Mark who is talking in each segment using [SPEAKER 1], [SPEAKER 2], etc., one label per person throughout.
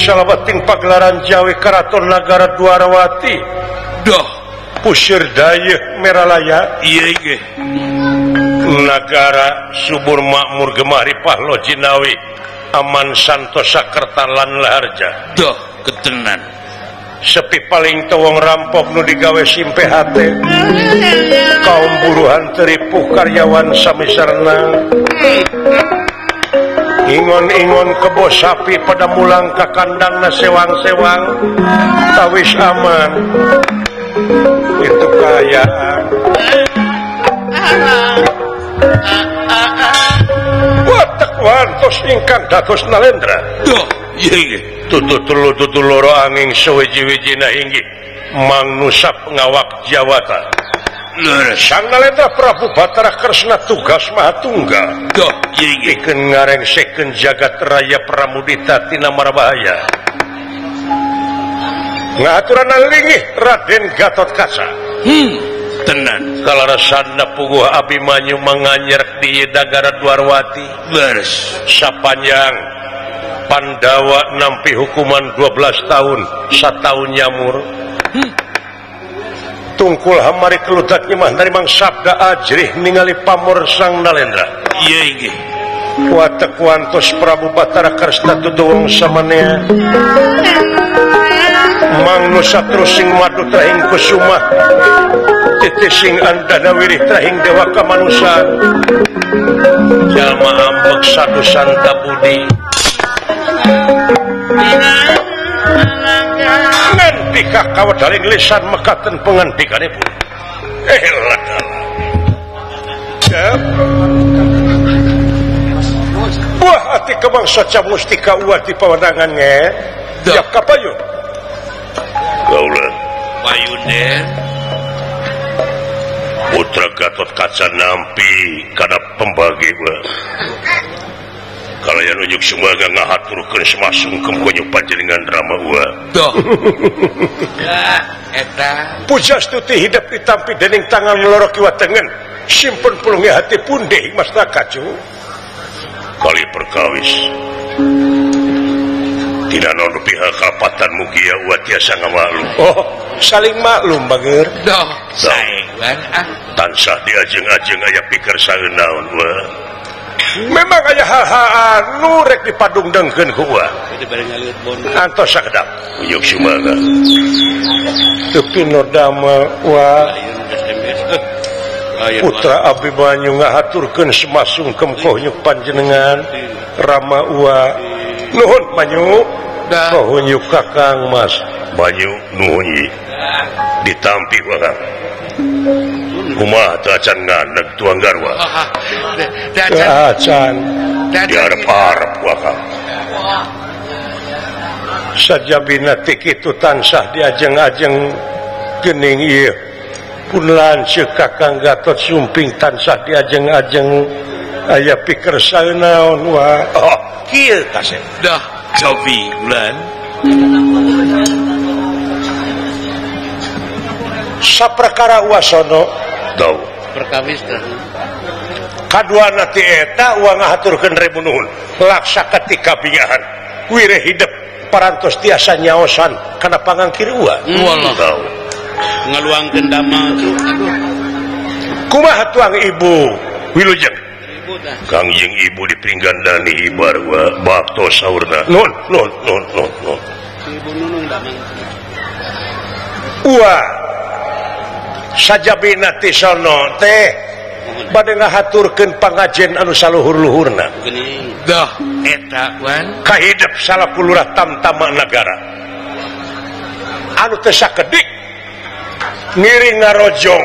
[SPEAKER 1] salabating pagelaran Jawi Karaton Nagara Dwarawati.
[SPEAKER 2] Doh
[SPEAKER 1] pusir dayeuh Meralaya.
[SPEAKER 2] Iya ge.
[SPEAKER 1] Nagara subur makmur gemah ripah lojinawi aman santosa kerta lan laharja.
[SPEAKER 2] Doh ketenan.
[SPEAKER 1] Sepi paling tewong rampok nu digawe simpe hate. Kaum buruhan teripuh karyawan sami sarna. Ingon-ingon kebo sapi pada mulang ka kandangna sewang-sewang tawis aman. Itu kaayaan. Watak wantos ingkang dados Nalendra.
[SPEAKER 2] Duh, ieu ge.
[SPEAKER 1] Tutu telu tutu loro angin sewiji-wijina inggih mangnusap ngawak Jawata.
[SPEAKER 2] Leres.
[SPEAKER 1] Sang Nalendra Prabu Batara Kresna tugas maha tunggal.
[SPEAKER 2] Duh, ieu ge.
[SPEAKER 1] Pikeun ngarengsekeun jagat raya Pramudita tina marabahaya. Ngaturan linggih Raden Gatot Kaca.
[SPEAKER 2] Tenan.
[SPEAKER 1] Kalarasanna puguh Abimanyu manganyerek di Nagara Dwarwati.
[SPEAKER 2] Leres.
[SPEAKER 1] Sapanjang Pandawa nampi hukuman 12 tahun, satahun nyamur. Tungkul hamari keludak imah narimang sabda ajrih ningali pamor Sang Nalendra.
[SPEAKER 2] Iya ge.
[SPEAKER 1] Watek wantos Prabu Batara Kresna tutuwung samanea. Mangnusa trusing madu trahing kusuma. Titising andana wirih trahing dewa kamanusan. Jalma ambek sadu santa budi. Ngendika kawedaling lisan mekaten pengendikanipun. Wah ati kemang saca mustika uah di pawenangan nge. Ya kapayun. Kaula
[SPEAKER 2] payun den.
[SPEAKER 1] Putra Gatot Kaca nampi kana pembagi ulah. Kalayan unjuk sumaga ngahaturkeun semasungkem konyo panjenengan Rama ua.
[SPEAKER 2] Doh. Ya eta.
[SPEAKER 1] Pujastuti hidup ditampi dening tangan loro kiwa tengen. Simpen pulunge hati pundih Mas Kacu. Kali perkawis. Tidak non pihak kapatan mugia ua tiasa ngamaklum. Oh, saling maklum bager.
[SPEAKER 2] Doh, saewan ah.
[SPEAKER 1] Tansah diajeng-ajeng aya pikir saeunaon ua. Memang aya hal-hal anu rek dipadungdengkeun ku ua. Antos sakedap. Uyuk sumaga. Teu pinodama ua. Putra Abimanyu ngahaturkeun semasungkem kohyuk panjenengan Rama ua. Nuhun Manyu. Kohyuk Kakang Mas. Manyu nuhun ieu. Ditampi wa Kumaha teu acan nganeg tuang garwa.
[SPEAKER 2] Teu
[SPEAKER 1] acan. Diarep-arep wa Kang. Sajabina ti kitu tansah diajeng-ajeng geuning ieu. Pun lanceuk Kakang Gatot Sumping tansah diajeng-ajeng aya piker saeunaon wa. Oh, kieu kasep.
[SPEAKER 2] Dah, cobi bulan.
[SPEAKER 1] Saprakara wasono dau
[SPEAKER 3] perkawis tah.
[SPEAKER 1] Kaduana ti eta ua ngahaturkeun rebu nuhun. Laksa ketika bingahan wire hidep parantos tiasa nyaosan kana pangangkir ua.
[SPEAKER 2] Walah.
[SPEAKER 1] Dau.
[SPEAKER 3] Ngaluangkeun damel aduh.
[SPEAKER 1] Kumaha tuang ibu wilujeng?
[SPEAKER 3] Ibu tah.
[SPEAKER 1] Kang jeung ibu dipinggandani ibar wa bakto saurna. Nuhun, nuhun, nuhun, nuhun, nuhun.
[SPEAKER 3] Ibu nunung damel.
[SPEAKER 1] Ua sajabina ti sono teh bade ngahaturkeun pangajen anu saluhur-luhurna.
[SPEAKER 2] Dah eta wan
[SPEAKER 1] kahidep salaku lurah tamtama nagara. Anu teu sakedik ngiring ngarojong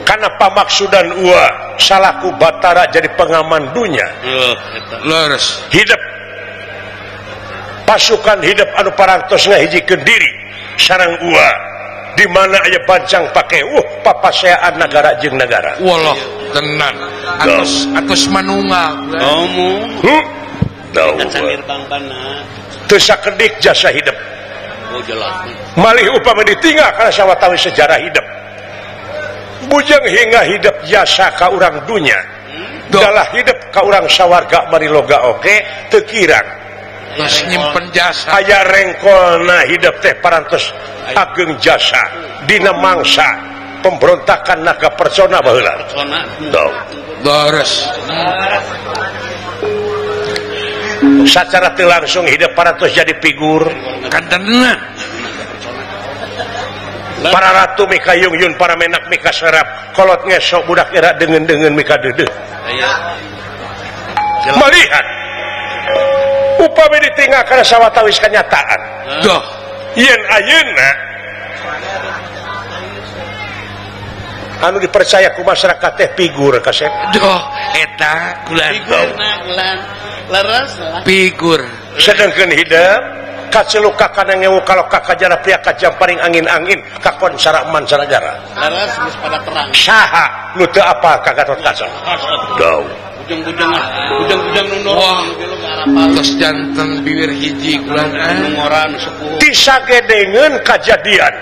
[SPEAKER 1] kana pamaksudan ua salaku Batara jadi pengaman dunya.
[SPEAKER 2] Leres.
[SPEAKER 1] Hidup pasukan hidup anu parantos ngahijikeun diri sareng ua di mana aya bancang pake papaseaan nagara jeung nagara.
[SPEAKER 2] Walah tenan. Atos atos manunggal.
[SPEAKER 3] Omu.
[SPEAKER 1] Teu sakedik jasa hidup.
[SPEAKER 3] Oh jelas.
[SPEAKER 1] Malih upama ditinggal kana sawatawi sejarah hidup. Bujeng hingga hidup jasa ka urang dunya. Dalah hidup ka urang sawarga mariloga oge teu kirang.
[SPEAKER 2] Tos nyimpen jasa.
[SPEAKER 1] Aya rengkolna hidup teh parantos ageng jasa dina mangsa pemberontakan naga persona baheula.
[SPEAKER 2] Leres.
[SPEAKER 1] Sacara teu langsung hidup parantos jadi figur
[SPEAKER 2] kantenan.
[SPEAKER 1] Para ratu mika yung-yun, para menak mika serap, kolot ngesok budak era dengen-dengen mika dedeh. Melihat upami ditinggal kana sawatawis kenyataan.
[SPEAKER 2] Duh,
[SPEAKER 1] yen ayeuna anu dipercaya ku masyarakat teh figur kasep.
[SPEAKER 2] Duh, eta kulan.
[SPEAKER 3] Figurna leres lah.
[SPEAKER 2] Figur.
[SPEAKER 1] Sedengkeun hidup kaceluka kana ngewu kaloka kajara pria kajamparing angin-angin kakon saraman sarajara.
[SPEAKER 3] Leres geus pada terang.
[SPEAKER 1] Saha nu teu apal ka Gatotkaca? Dau.
[SPEAKER 3] Bujang-bujang bujang-bujang nu
[SPEAKER 2] Wah, tos janten biwir hiji kulan
[SPEAKER 3] nu sepuh.
[SPEAKER 1] Tisagedengeun kajadian.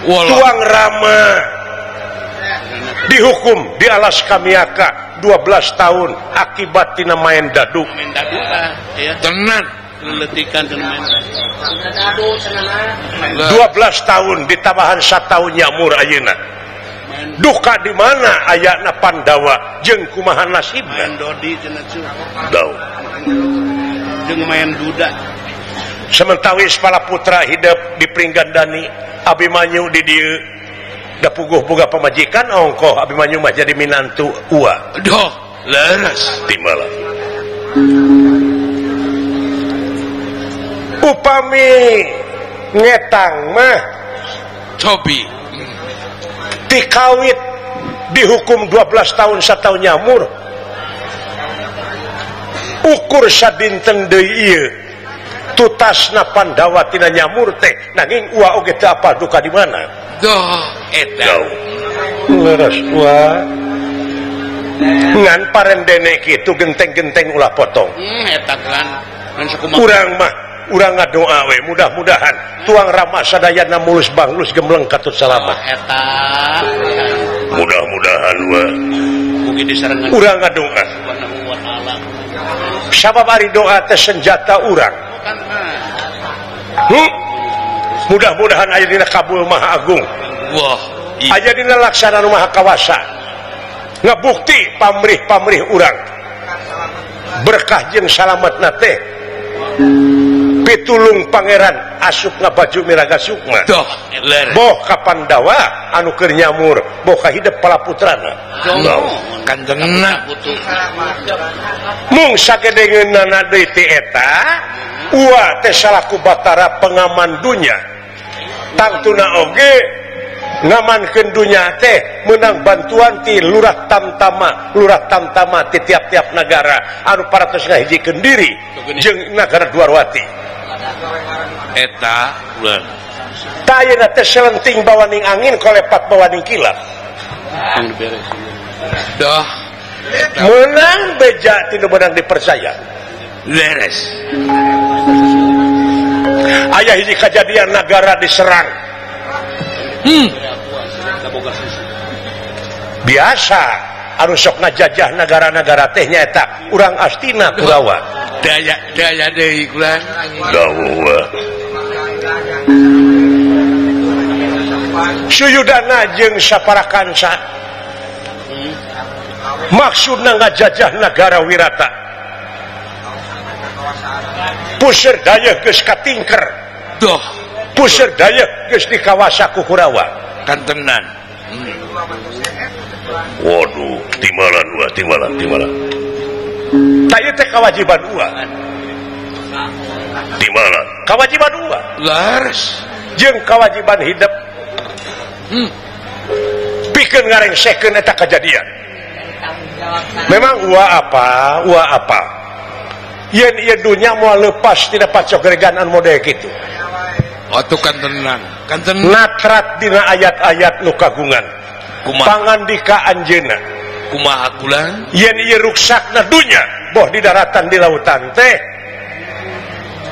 [SPEAKER 1] Tuang Rama dihukum di alas Kamiaka 12 tahun akibat tina main dadu.
[SPEAKER 3] Main dadu tah, ya.
[SPEAKER 2] Tenan.
[SPEAKER 3] Leletikan cenah main dadu.
[SPEAKER 1] 12 tahun ditambahan 1 tahun nyamur ayeuna. Duka di mana ayana Pandawa jeung kumaha nasibna?
[SPEAKER 3] Main dodi cenah cu.
[SPEAKER 1] Dau.
[SPEAKER 3] Jeung main duda.
[SPEAKER 1] Sementawis para putra hidup di Pringgandani, Abimanyu di dieu da puguh boga pamajikan ongkoh Abimanyu mah jadi minantu ua.
[SPEAKER 2] Duh, leres
[SPEAKER 1] timala. Upami ngetang mah
[SPEAKER 2] cobi
[SPEAKER 1] dikawit dihukum 12 tahun 1 tahun nyamur ukur sadinten deui ieu tutasna Pandawa tina nyamur teh nanging ua oge teu apal duka di mana.
[SPEAKER 2] Duh, eta
[SPEAKER 1] leres ua ngan parendene kitu genteng-genteng ulah potong.
[SPEAKER 3] Eta kan
[SPEAKER 1] urang mah urang ngadoa we mudah-mudahan tuang Rama sadayana mulus banglus gemleng katut salamat.
[SPEAKER 3] Eta
[SPEAKER 1] mudah-mudahan we
[SPEAKER 3] mugi disarengan
[SPEAKER 1] urang ngadoa sabab ari doa teh senjata urang. Mudah-mudahan aya dina kabul Maha Agung.
[SPEAKER 2] Wah,
[SPEAKER 1] aya dina laksana nu Maha Kawasa ngabukti pamrih-pamrih urang berkah jeung salametna teh pitulung pangeran asup ngabaju miraga sukma.
[SPEAKER 2] Duh,
[SPEAKER 1] boh ka Pandawa anu keur nyamur boh ka hidep para putrana.
[SPEAKER 2] Kanjengna
[SPEAKER 1] mung sagedengeunana deui ti eta ua teh salaku batara pengaman dunya tangtuna oge ngamankeun dunya teh meunang bantuan ti lurah tamtama ti tiap-tiap nagara anu paratos ngahijikeun diri jeung nagara Dwarwati.
[SPEAKER 2] Eta ulah
[SPEAKER 1] tah ayeuna teh selenting bawaning angin kolepat bawaning kilat.
[SPEAKER 2] Dah
[SPEAKER 1] meunang beja ti nu meunang dipercaya.
[SPEAKER 2] Leres.
[SPEAKER 1] Aya hiji kajadian nagara diserang. Biasa anu sok ngajajah nagara-nagara teh nyaeta urang Astina Kurawa.
[SPEAKER 2] Daya daya deui kulan.
[SPEAKER 1] Dawa. Suyudana jeung saparakansa. Maksudna ngajajah nagara Wirata. Puseur dayeuh geus katingker.
[SPEAKER 2] Duh,
[SPEAKER 1] puseur dayeuh geus dikawasa ku Kurawa.
[SPEAKER 2] Kantenan.
[SPEAKER 1] Waduh, timbalan ulah, timbalan. Tah ieu teh kawajiban ulah. Timbalan, kawajiban ulah.
[SPEAKER 2] Leres.
[SPEAKER 1] Jeung kawajiban hidup. Pikeun ngarengsekeun eta kajadian. Memang ua apa? Yen ieu dunya moal lepas tina pacogregan anu model kitu.
[SPEAKER 2] Atuh kantenan, kantenan
[SPEAKER 1] natrat dina ayat-ayat nu kagungan.
[SPEAKER 2] Kumaha
[SPEAKER 1] pangandika anjeunna?
[SPEAKER 2] Kumaha kulan?
[SPEAKER 1] Yen ieu ruksakna dunya, boh di daratan di lautan teh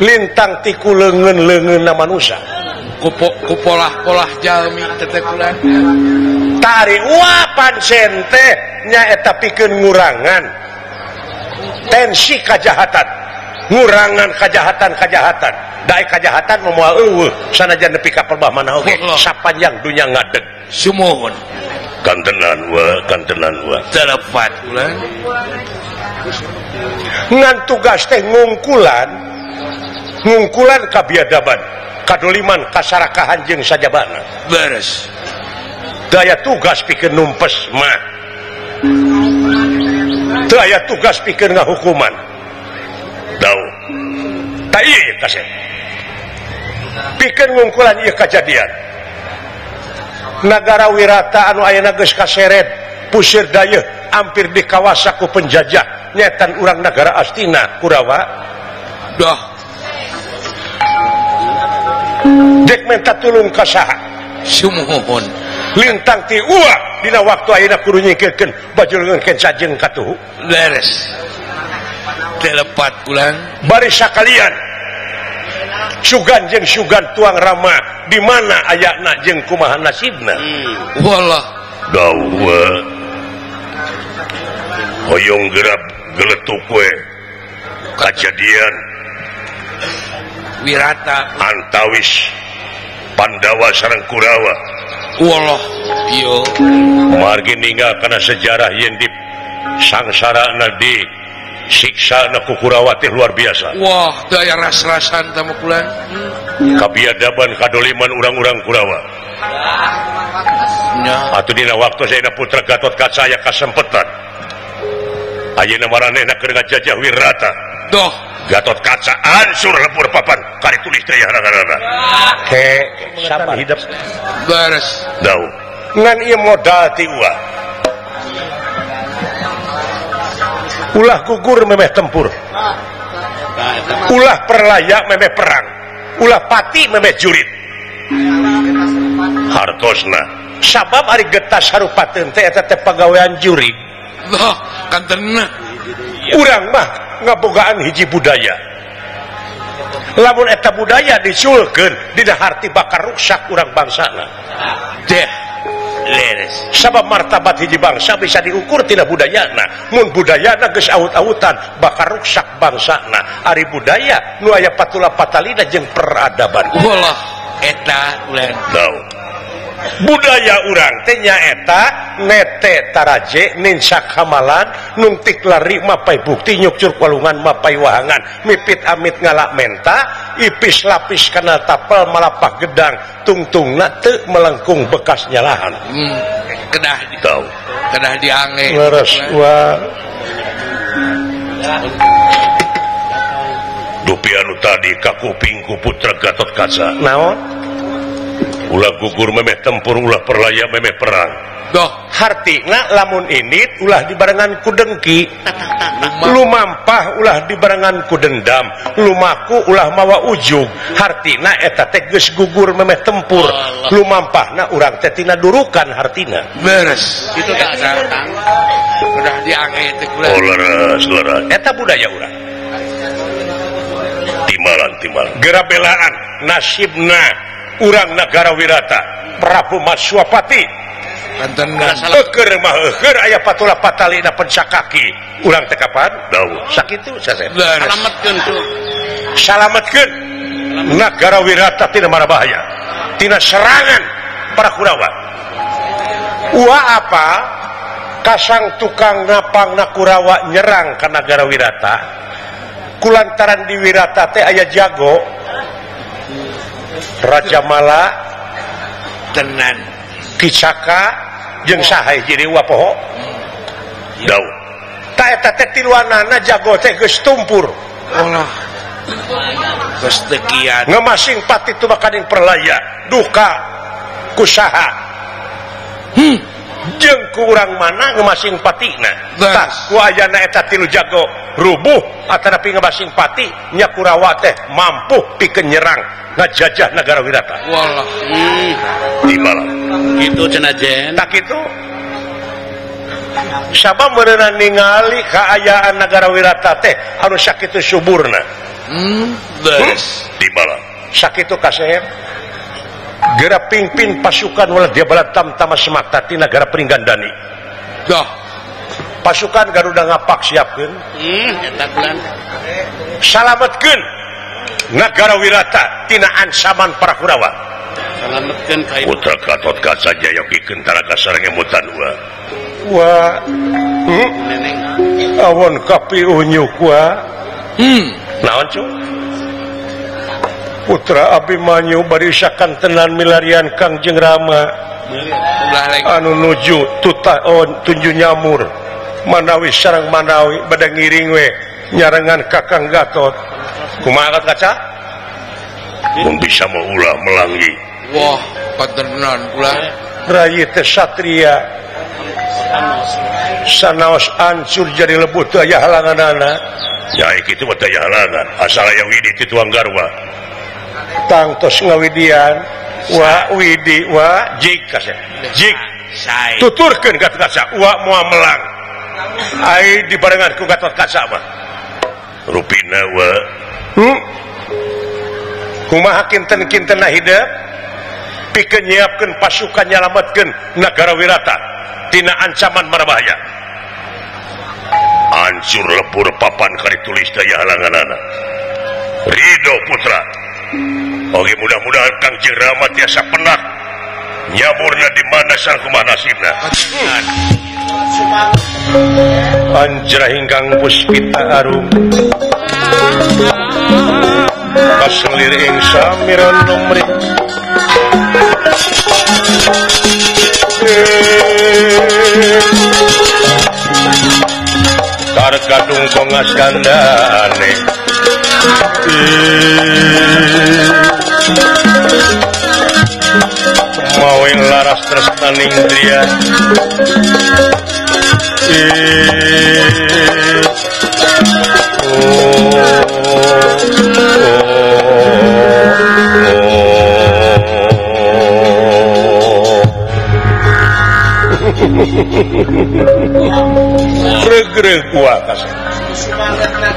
[SPEAKER 1] lintang ti ku leungeun-leungeunna manusia.
[SPEAKER 2] Ku polah-polah jalmi teh kulan.
[SPEAKER 1] Tari ua pancen teh nyaeta pikeun ngurangan tensi kajahatan. Ngurangan kajahatan-kajahatan. Daek kajahatan moal eueuh sanajan nepi ka perbah mana oge sapanjang dunya ngadeg.
[SPEAKER 2] Sumuhun.
[SPEAKER 1] Kantenan wa, kantenan wa.
[SPEAKER 2] Telepat ulah.
[SPEAKER 1] Ngan tugas teh ngungkulan, ngungkulan kabiadaban, kadoliman, kasarakahan jeung sajabana.
[SPEAKER 2] Beres.
[SPEAKER 1] Daya tugas pikeun numpes mah. Teu aya tugas pikeun ngahukuman. Dau. Ta ieu kasep. Pikeun ngungkulan ieu kajadian. Nagara Wirata anu ayeuna geus kaseret pusir dayeuh hampir dikawasa ku penjajah nyetan urang nagara Astina Kurawa.
[SPEAKER 2] Dah.
[SPEAKER 1] Dek menta tulung ka saha?
[SPEAKER 2] Sumuhun.
[SPEAKER 1] Lintang ti uwa dina waktu ayeuna kudu nyingkirkeun baju leungeun kenca jeung katuhu.
[SPEAKER 2] Beres. Telepat ulang.
[SPEAKER 1] Bari sakalian sugan jeung sugan tuang rama di mana ayana jeung kumaha nasibna.
[SPEAKER 2] Wallah.
[SPEAKER 1] Dawa. Hoyong gerap geletuk we kajadian
[SPEAKER 2] Wirata
[SPEAKER 1] antawis Pandawa sareng Kurawa.
[SPEAKER 2] Wallah ieu
[SPEAKER 1] margi ninggal kana sejarah yen di sangsarana di siksa na ku Kurawa teh luar biasa.
[SPEAKER 2] Wah, daya ras-rasan tamu kula.
[SPEAKER 1] Kabiadaban kadoliman urang-urang Kurawa.
[SPEAKER 2] Nya.
[SPEAKER 1] Atuh dina waktu saena putra Gatotkaca aya kasempetan. Ayeuna maranehna keur ngajajah Wirata.
[SPEAKER 2] Doh,
[SPEAKER 1] Gatotkaca ansur lebur papan kari tulis teh harangarana. Ke sabar hidup.
[SPEAKER 2] Beres.
[SPEAKER 1] Dau. Ngan ieu modal ti uah. Ulah gugur memeh tempur. Ulah perlayak memeh perang. Ulah pati memeh jurit. Hartosna sabab ari getas harupateun teh eta teh pagawean jurig.
[SPEAKER 2] Loh, kantenna.
[SPEAKER 1] Urang mah ngabogaan hiji budaya. Lamun eta budaya diculkeun dina harti bakal ruksak urang bangsana.
[SPEAKER 2] Deh. Leres.
[SPEAKER 1] Sabab martabat hiji bangsa bisa diukur tina budayana. Mun budayana geus awut-awutan bakal ruksak bangsana. Ari budaya nu aya patula patalina jeung peradaban.
[SPEAKER 2] Wallah eta ulah.
[SPEAKER 1] Dau. Budaya urang teh nyaeta nete taraje ninsak hamalan nungtik lari mapai bukti nyukcur walungan mapai wahangan mipit amit ngalak menta ipis lapis kana tapel malapak gedang tungtungna teu melengkung bekas nyalahan.
[SPEAKER 2] Kedah
[SPEAKER 1] tau
[SPEAKER 2] kedah diange
[SPEAKER 1] leres wa dupi anu tadi ka kuping ku putra Gatotkaca naon ulah gugur memeh tempur ulah perlaya memeh perang.
[SPEAKER 2] Doh,
[SPEAKER 1] hartina lamun indit ulah dibarengan ku dengki, lumampah ulah dibarengan ku dendam, lumaku ulah mawa ujug. Hartina eta teh geus gugur memeh tempur, lumampahna urang teh tina durukan hartina.
[SPEAKER 2] Beres. Kitu tah udah diange teh kula.
[SPEAKER 1] Oh, leres, leres. Eta budaya urang. Timbalan, timbalan. Gerabelaan nasibna urang nagara Wirata Prabu Matswapati eukeur mah eukeur aya patula patalina pencakaki urang teh kapan dawuh sakitu sasep
[SPEAKER 3] salametkeun tu
[SPEAKER 1] salametkeun nagara Wirata tina mara bahaya tina serangan para Kurawa. Ua apa kasang tukang ngapangna Kurawa nyerang ka nagara Wirata kulantaran di Wirata teh aya jago Raja Mala
[SPEAKER 2] tenan
[SPEAKER 1] Kicaka jeung saha hiji deui poho dau ta eta teh tiluanana jago teh geus tumpur.
[SPEAKER 2] Allah geus teu kiat
[SPEAKER 1] ngemasing pati tubakaning perlaya duka kusaha jeung ku urang mana ngemasing patina tah ku ayana eta tilu jago rubuh atanapi ngemasing pati nya Kurawa teh mampu pikeun nyerang ngajajah nagara Wirata.
[SPEAKER 2] Wallah.
[SPEAKER 1] Di malam.
[SPEAKER 3] Gitu cenah jen.
[SPEAKER 1] Tak kitu. Sabab meureunna ningali kaayaan nagara Wirata teh anu sakitu suburna.
[SPEAKER 2] Beres.
[SPEAKER 1] Di malam. Sakitu kasep. Geura pingpin pasukan wala dia balat tamtama semakta ti nagara Pringgandani.
[SPEAKER 2] Dah.
[SPEAKER 1] Pasukan Garuda ngapak siapkeun.
[SPEAKER 3] Eta bulan.
[SPEAKER 1] Salametkeun nagara Wirata tina ancaman para Kurawa.
[SPEAKER 3] Salametkeun ka
[SPEAKER 1] Putra Gatot Kaca jayogikeun taraga sareng emutan wa. Wa awon kapi unyuk wa. Naon cu? Putra Abimanyu bari sakantenan milarian Kangjeng Rama anu nuju tuta tunju nyamur manawi sareng manawi bade ngiring we nyarengan Kakang Gatot. Kumaha Gatot Kaca? Mun bisa mah ulah melanggi.
[SPEAKER 2] Wah, pantenan ulah.
[SPEAKER 1] Rayi teh satria sanaos ancur jadi lebut teu aya halanganana. Ya kitu mah teu aya halangan, asal aya widi ti tuang garwa. Tangtos ngawidian wa widi wa jik kasih jik tuturkeun Gatot Kaca wa moal melang ai dibarengan ku Gatot Kaca mah rupina wa kumaha kinten-kintenna hidep pikeun nyiapkeun pasukan nyalametkeun nagara Wirata tina ancaman marbahaya. Hancur lebur papan kari tulis daya halanganana. Ridho putra. Oke, mudah-mudahan Kangjeng Rama tiasa penak nyaburna di mana sareng kumaha nasibna. Anjra ingkang puspita arum kaselir ing samiran lumrih tarkadung kongas kandhane mawin laras tresnaning driya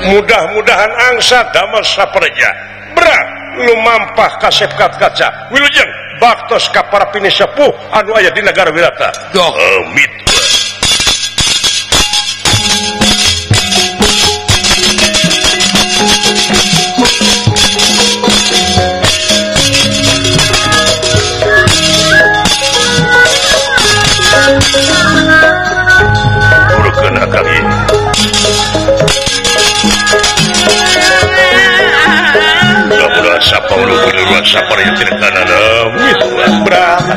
[SPEAKER 1] mudah-mudahan angsa damel sapreja berat lumampah kasep kaca wilujeng baktos ka para pinisepuh anu aya di negara Wirata. Amit. Turunkeun akang ieu. Mudah-mudahan sapa uluh sapa yang tidak tanam berapa.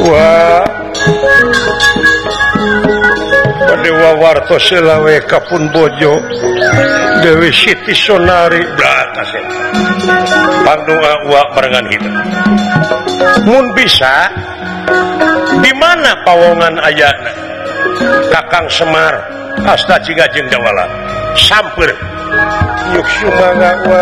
[SPEAKER 1] Wah, Dewa Warto selawe kapun bojo Dewi Siti Sonari batas pangdoa uak barengan kita. Mun bisa di mana pawongan ayana Kakang Semar asta cingajeng dawala samper yuk sumangga wa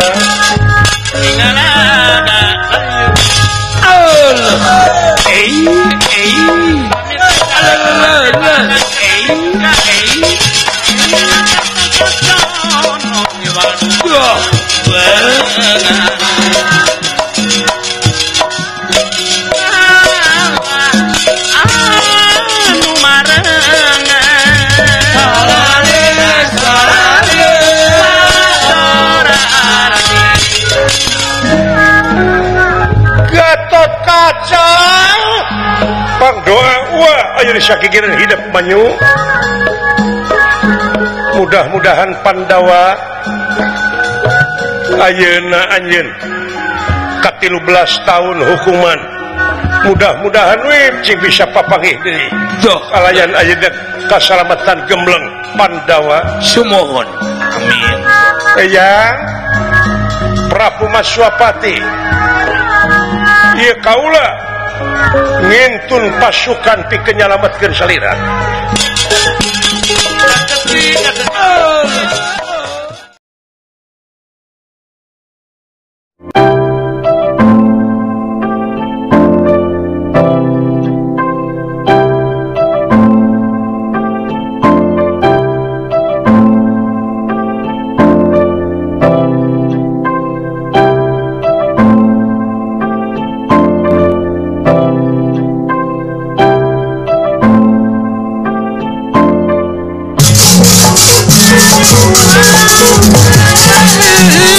[SPEAKER 1] Gatot Kaca pangdoa wa ayo disakikiran hidup manyu. Mudah-mudahan Pandawa ayeuna anjeun ka-13 tahun hukuman. Mudah-mudahan we cing bisa papanggih deui. Kalayan ayeuna kasalamatan gembleng Pandawa.
[SPEAKER 2] Sumohon. Amin.
[SPEAKER 1] Eyang Prabu Maswapati ieu kaula ngintun pasukan pikeun nyalametkeun salira.
[SPEAKER 2] Thank you.